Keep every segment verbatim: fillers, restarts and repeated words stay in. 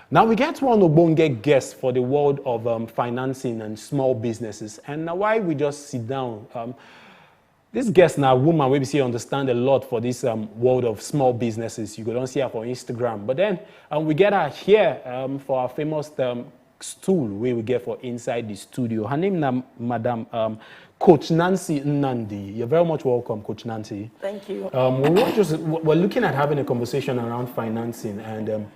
Now we get one ogbonge guest for the world of um, financing and small businesses, and na why we just sit down. Um, this guest na woman wey be say understand a lot for this um, world of small businesses. You go don see her for Instagram, but then um, we get her here um, for our famous um, stool wey we get for inside the studio. Her name na Madam um, Coach Nancy Nnamdi. You're very much welcome, Coach Nancy. Thank you. Um, we were just we're looking at having a conversation around financing and um,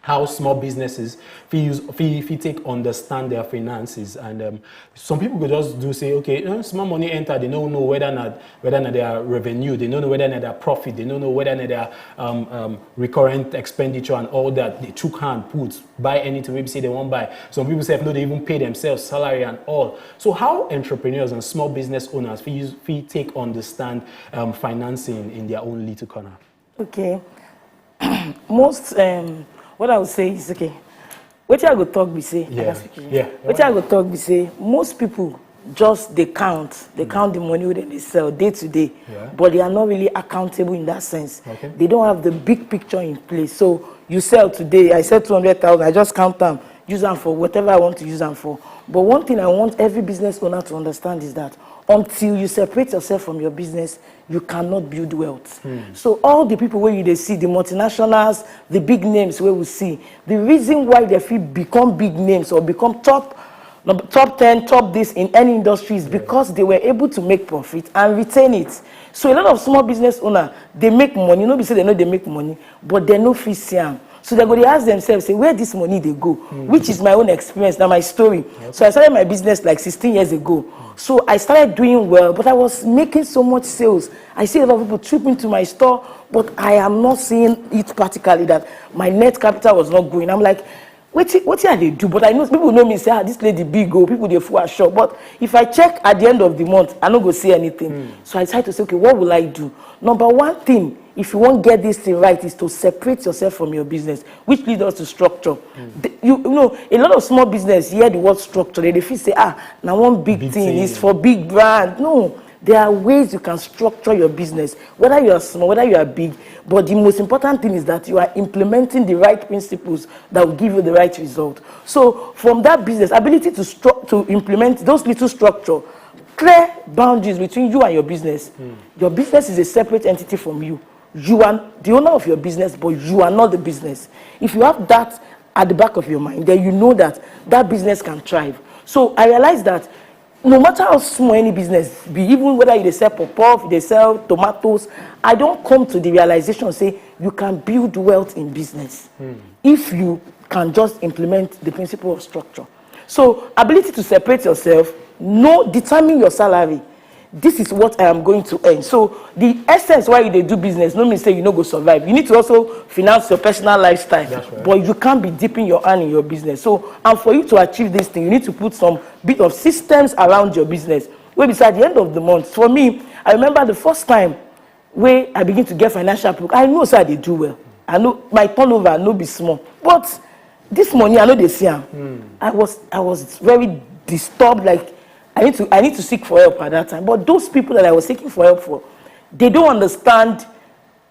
how small businesses fit use fit, fit take understand their finances. And um, some people go just do say, okay, eh, small money enter, they don't know whether not whether not their revenue, they don't know whether not their profit, they don't know whether not their um, um, recurrent expenditure and all that. They chook hand, put, buy anything, maybe say they won't buy. Some people say no, they even pay themselves salary and all. So how entrepreneurs and small business owners fit, use, fit take understand um, financing in their own little corner? Okay. Most um, what I would say is, okay, wetin I go talk be say, I Yeah. can speak English. Yeah. Wetin I go talk be say, most people just dey count, dey count the money wey dem dey sell day to day, Yeah. but they are not really accountable in that sense. Okay. They don't have the big picture in place. So you sell today, I sell two hundred thousand, I just count am, use am for whatever I want to use am for. But one thing I want every business owner to understand is that until you separate yourself from your business, you cannot build wealth. So all the people wey you dey see, the multinationals, the big names wey we see, the reason why they fit become big names or become top number, top ten, top this in any industry is because they were able to make profit and retain it. So a lot of small business owner, they make money, no be say they no dey make money, but they no fit see am. So they go dey ask themselves, say, where this money dey go? Which is my own experience, na my story. So I started my business like sixteen years ago. So I started doing well, but I was making so much sales. I see a lot of people troop into my store, but I am not seeing it practically that my net capital was not growing. I'm like, wetin wetin I dey do? But I know people know me say, ah, this lady big o, people dey full her shop. But if I check at the end of the month, I no go see anything. So I decide to say, okay, what will I do? Number one thing, if you wan get this thing right, is to separate yourself from your business, which leads us to structure. The- you, you know, a lot of small business hear the word structure, they dey feel say, ah, na one big, Big thing, thing. It's for big brand. No, there are ways you can structure your business, whether you are small, whether you are big. But the most important thing is that you are implementing the right principles that will give you the right result. So from that business, ability to stru- to implement those little structure, clear boundaries between you and your business. Your business is a separate entity from you. You are the owner of your business, but you are not the business. If you have that at the back of your mind, then you know that that business can thrive. So I realized that no matter how small any business be, even whether you dey sell puff puff, you dey sell tomatoes, I don come to the realization say you can build wealth in business if you can just implement the principle of structure. So ability to separate yourself, know, determine your salary. This is what I am going to earn. So the essence why you dey do business no mean say you no go survive. You need to also finance your personal lifestyle. That's right. But you can't be dipping your hand in your business. So, and for you to achieve this thing, you need to put some bit of systems around your business. Wey be say at the end of the month, for me, I remember the first time wey I begin to get financial book, I know say I dey do well. I know my turnover no be small. But this money, I no dey see am. I was I was very disturbed. Like, I need to I need to seek for help at that time. But those people that I was seeking for help for, they don't understand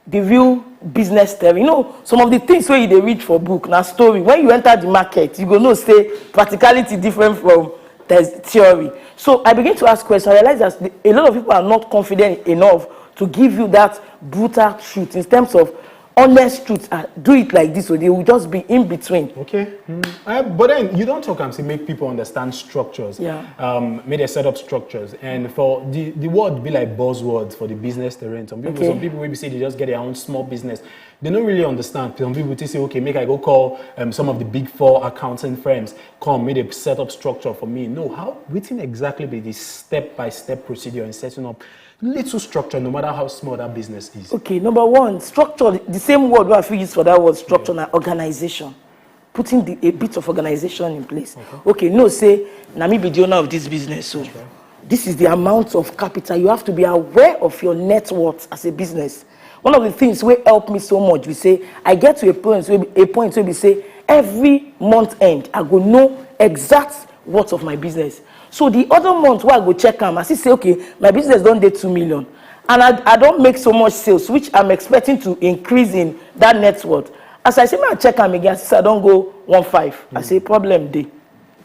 the real business theory. You know, some of the things wey you dey read for book na story. When you enter the market, you go know say practicality different from the theory. So I begin to ask questions. I realize that the- a lot of people are not confident enough to give you that brutal truth in terms of honest truth. Ah, do it like this, or they will just be in between. Okay. Mm. Uh, but then you don't talk and say make people understand structures. Yeah. Um, make they set up structures. And for the, the word be like buzzwords for the business terrain. Some people, Okay. some people maybe say they just get their own small business. They don't really understand. Some people they say, okay, make I go call um, some of the big four accounting firms. Come, make they set up structure for me. No, how? Wetin exactly be the step by step procedure in setting up little structure, no matter how small that business is? Okay, number one, structure. The same word wey I fit use for that word, structure, na organization. Putting the, a bit of organization in place. Okay, know say na me be the owner of this business, so this is the amount of capital. You have to be aware of your net worth as a business. One of the things wey help me so much be say I get to a point wey be- a point wey be say every month end I go know exact worth of my business. So the other month wey I go check am, I see say, okay, my business don dey two million, and I I don make so much sales, which I'm expecting to increase in that net worth. As I say, make I check am again, since I don go one five, I say problem dey.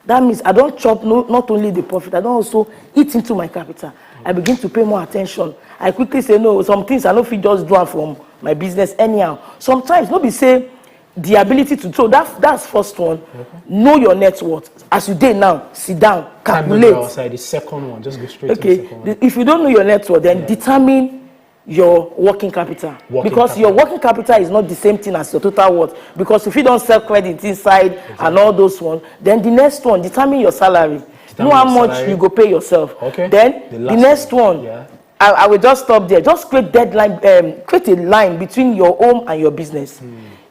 That means I don chop no, not only the profit, I don also eat into my capital. I begin to pay more attention. I quickly say no, some things I no fit just do am from my business anyhow. Sometimes no be say the ability to, so that, that's first one. Know your net worth. As you dey now, sit down, Time no dey calculate. Outside the second one, just go straight to the Okay, second one. the- if you don't know your net worth, then determine your working capital, Working because your capital. Working capital is not the same thing as your total worth, because if you don't sell credit inside and all those ones, then the next one, determine your salary. Determine Know how your much salary. You go pay yourself. Okay. Then The the last next one. One, Yeah. I, I will just stop there. Just create deadline, um, create a line between your home and your business.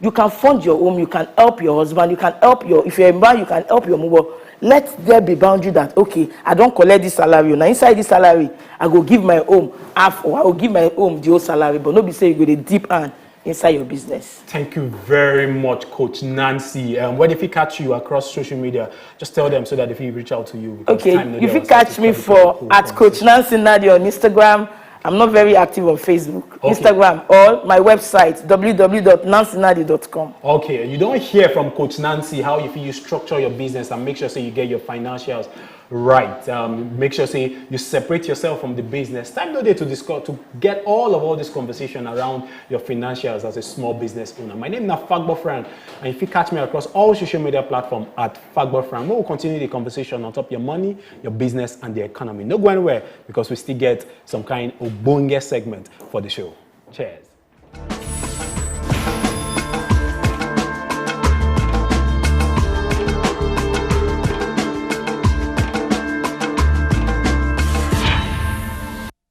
You can fund your home, you can help your husband, you can help your, if you're a man, you can help your mobile. Let there be boundary that, okay, I don collect this salary. Now inside this salary, I go give my home half, or I go give my home the whole salary, but no be say you go dey dip hand inside your business. Thank you very much, Coach Nancy. Um, where if you catch you across social media, just tell them so that if you reach out to you. Because Okay, time no you dey fit outside catch to me carry for cool at Coach conversation. Nancy Nadi on Instagram. I'm not very active on Facebook, Okay. Instagram, or my website, w w w dot nancy nadi dot com. Okay, you don't hear from Coach Nancy how if you structure your business and make sure say you get your financials right. Um, make sure say you separate yourself from the business. Time no dey to discuss, to get all of all this conversation around your financials as a small business owner. My name na Fagbo Frank, and if you catch me across all social media platform at Fagbo Frank, we will continue the conversation on top your money, your business, and the economy. No go anywhere, because we still get some kind of bonga segment for the show. Cheers.